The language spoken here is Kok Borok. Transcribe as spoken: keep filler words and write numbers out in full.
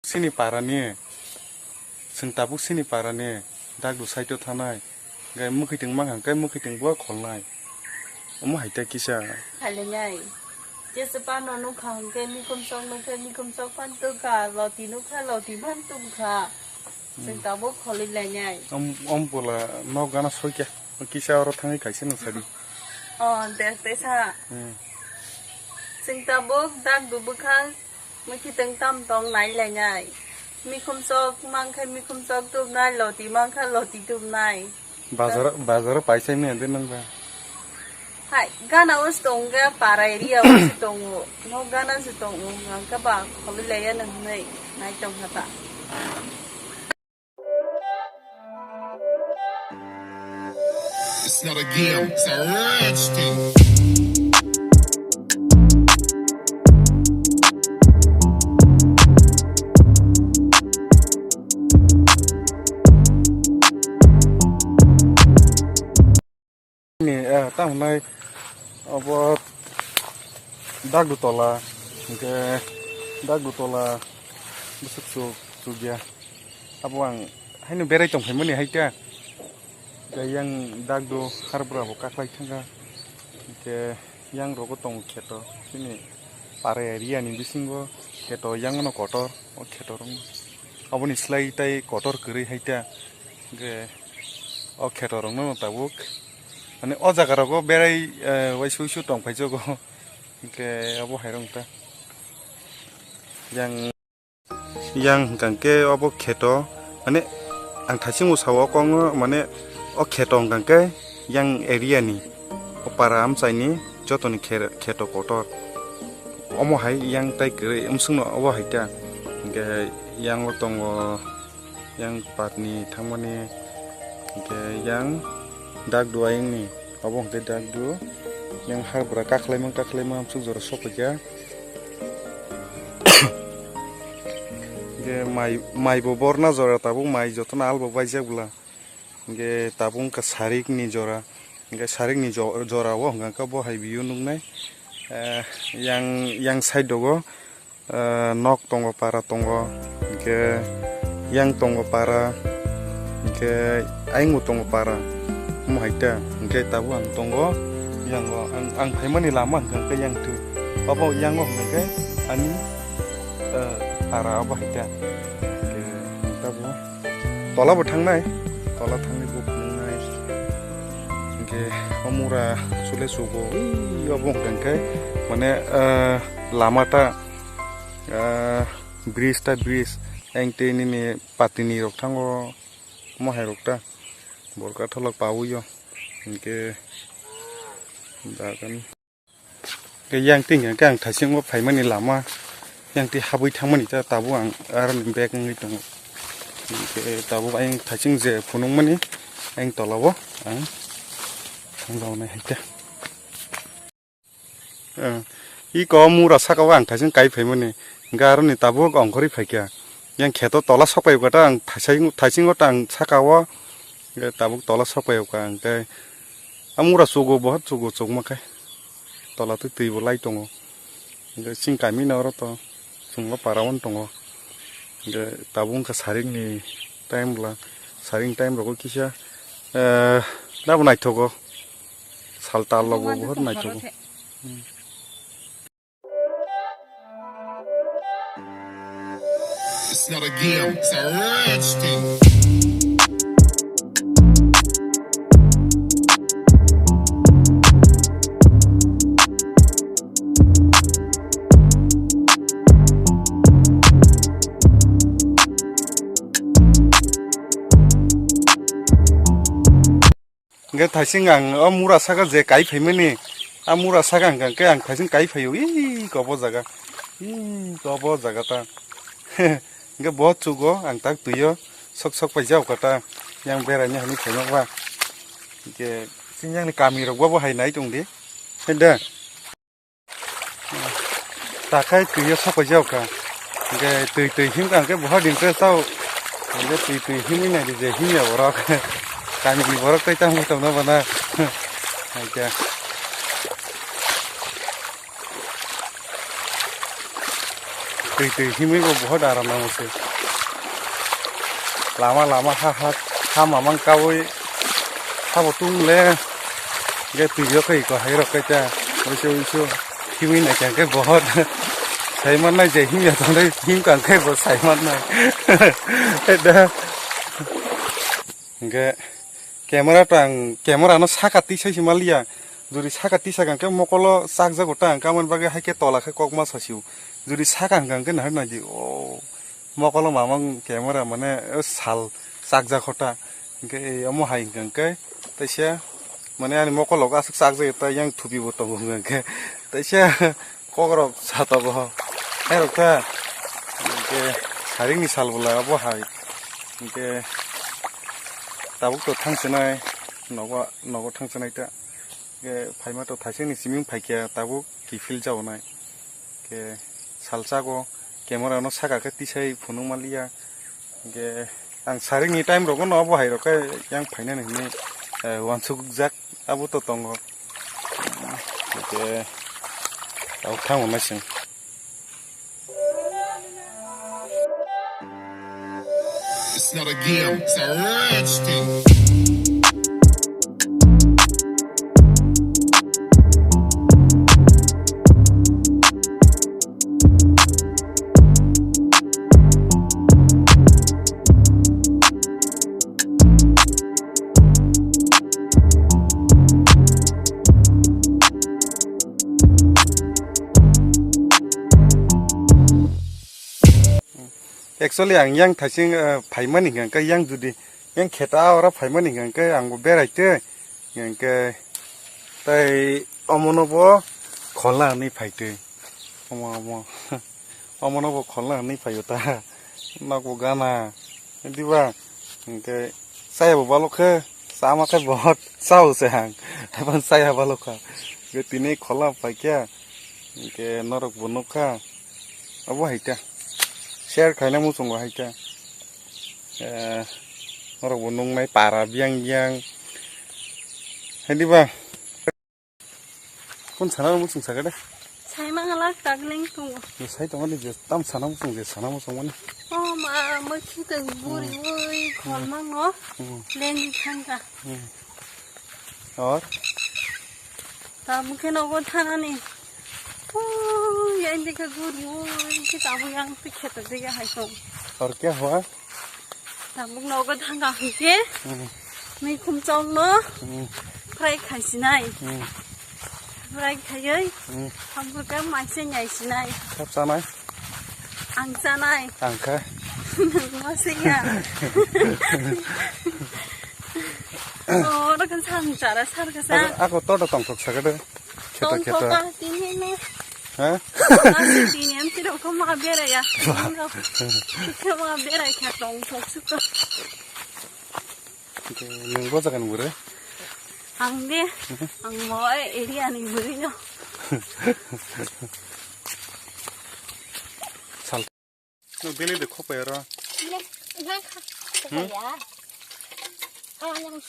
Sini parani, chwng tabuk sini parani, dakdu side o thanai, hwnkhe mwkhwtwng mankha hwnkhe mwkhwtwng bo kholnai. Omo hai ta kisa. Khailainai. Jesa pano nukha hwnkhe mikhum sok nukhe mikhum sok phan tukha, loti nukha loti phan tukha. Chwng tabuk kholi lainai. Om, om pula nok gana soikya. Kisa oro thangwi kaisa nung sadi. Oh, de, de sa. Hmm. Chwng tabuk dakdu bwkhak, mwkhwtwng tam tong nai lainai. Mikhum sok mankhe mikhum sok tubnai, loti mankhe loti tubnai. Bazar, bazar paisa mi ande nang ba. Hai, gana o tongo, para area o tongo. Nok gana se tongo, hwnkhe ba kholi laiya nang nai, nai tong hata. It's not a game, it's a rich thing. Ni, eh, tamo nai obo dakdu tola, hwnkhe dakdu tola bwswk chuk, chukya. Abo ang haino berai tongphaimani hai ta. Hwnkhe yang dakdu harbura bo kaklai thangkha. Hwnkhe yang rogo tongo kheto. Chini para area ni bisingo kheto yang no kotor, o kheto rok. Aboni slai tai kotor kwrwi hai ta. Hwnkhe o kheto rok no tabuk. Mane o jaga rogo berai, eh, uaisu uaisu tong phai jogo. Hwnkhe abo hai rok ta. Yang, yang hwnkha khe obo kheto, mane ang thaiching o sao kok no, mane o kheto hwnkha khe yang area ni, o para amchai ni joto ni khe-, kheto kotor. Omo hai yang tai kwrwi, bwswk no obo hai ta. Hwnkhe yang o tongo. Yang patni thangmani hwnkhe yang dakdu ayangni, obo hwnkhe dakdu. Yang harbura kakhwlaima kakhwlaima amsuk jora sokphaikha. Hwnkhe mai, mai bo borna jora tabuk mai jotono albo baijak bwla. Hwnkhe tabuk wngkha sarikni jora. Hwnkhe sarikni jo-, jora o hwnkha khe bo hai view nuknai. Eh, yang, yang side o. Ah, nok tongo, para tongo, hwnkhe yang tongo para, hwnkhe ayang bo tongo para, omo hai ta, hwnkhe tabuk ang tongo, yang o ang, ang phaimani lama hwnkhe yang tu, obo yang o hwnkhe ani, ah, para obo hai ta, hwnkhe tabuk tola bo thangnai, tola thangwi bo phunuknai, hwnkhe o mura chule chugo, ui obo hwnkhe mane, ah, lama ta. Ah, bridge ta bridge, ang tei nini patini rok thango, omo hai rok ta, borok atholok pawi o, hwnkhe dagan. Hwnkhe yang twi hwnkhe ang thaisingo phaimani lama, yang twi habwi thangmani ta tabuk ang aroni bag wngwi tongo. Hwnkhe tabuk ayang thaising je phunukmani, ayang tolao ang thangjaonai hai ta. Eh, iko mura saka o ang thaising kai phaimani, hwnkhe aroni tabuk ongkhorwi phaikha. Yang kheto tola sokpai kha ta ang thaising, thaisingo ta ang saka o, hwnkhe tabuk tola sokpai kha, hwnkhe a mura chugo, bohot chugo chukma khe. Tola twi twi bo lai tongo. Hwnkhe chini kami no oro to chwngno para o tongo. Hwnkhe tabuk wngkha sarik ni time bwla, sarik ni time rogo kisa, eh, nabo naithogo. Sal tal rok bo buhut naithogo. It's not a game, it's a rich thing. Hwnkhe thaising ang o mura saka je kai phaimani, a mura saka hwnkha khe ang thaising kai phaio, ii, kobo jaga, ii, kobo jaga ta. Hwnkhe bo chugo ang tak twio, sok sok pai jao kha ta, yang beraina hinwi phaima ba. Hwnkhe chini yang ni kami rok bo bo hai nai tong di, hai da. Takhai twi o sok paijak kha. Hwnkhe twi twi himkha hwnkhe bohor din khe chao. Hwnkhe twi twi himwi naidi je himya borok. Kamini borok tei tamo tongna bana. Hwnkhe. twi twi himwi bo bohot aram nango se. Lama lama ha ha ha mamang kaui habo tung le ge twi yo kai ko hai rok kai ta uisu uisu himwi nai khe bohot sai man nai je himya tong dai him kang khe bo sai man nai. Da. Hingke camera ta ang, camera no saka tisai se maliya. Jodi saka tisa kang khe mokolo chakjago ta ang, kamani bagwi hai khe tola khe kokma sasio. Jodi saka hwnkha hwnkhe nahar naidi, o mokolo mamang camera mane, o sal chakjak kho ta. Hingke omo hai hwnkha hwnkhe teisa mane ani mokolo aswk chakjak ta yang thupi bo tongo hwnkha hwnkhe teisa kokrok satogo. Hai rok ta hingke saringni sal bwla obo hai. Hingke tabuk to thangsinai, nogo, nogo thangsinai ta. Hingke phaima to thaisingni simi phaikha tabuk kiphil jaonai. Hingke salsago camera no saka khe tisai phunuk manliya. Hingke ang saringni time rogo no obo hai rok khe yang phainani hinwi, eh, uansukjak abo to tongo. Hingke tabuk thango naising. It's not a game, it's a rich thing. Actually, ang yang thaising, eh, phaimani hwnkha khe, yang jodi yang kheta oro phaimani hwnkha khe, ang bo berai twi, hwnkha khe tei omono bo kholna hwnwi phai twi. Omo, omo, omono bo kholna hwnwi phaio ta. Nok bo gana, diba? Hwnkhe chaya bo balok khe, chama khe bohot chao se ang. Haban chaya balok kha. Hwnkhe tini kholna phai khe, hwnkhe norok bo nuk kha. Abo hai ta. Share khaina muchungo hai ta. Eh, norok bo nuknai para biyang biyang. Hai diba? Kun sana muchung sakade? Sai mangalak tagling tungo. Ni sai tongo ni je tam sana muchung je sana muchung mani. O ma, mukhi tang buri oi, khol mangno. Hmm. Lengi thangka. Hmm. Or? Ta mukhe nogo thanani. Oi, yang dikha guri oi, ki tabu yang pikhe to dikha hai song. Or kya hua? Tabuk nogo thangka hwnkhe, hmm, mikhum chongno, hmm, fry khaisinai. Hmm. Fry khaiwi, hmm, hamburger maise nyaisinai. Sab chanai? Ang chanai. Ang kha? Nwng ma singya. Oh, oro khe sam chara sar khe sa. Ako, ako toto tongthok sakade. Kheta, kheta. Tongthok ka tini no. Ha? Asi tini em tiro ko ma beraya. Khe ma berai kha tongthok suko. Nung bo jagan bure? Ang de, mhm, ang mo area ni bure no. Sal. Nung bini de khopai oro. Ne, nang kha. Hmm? Ya. Ah, yang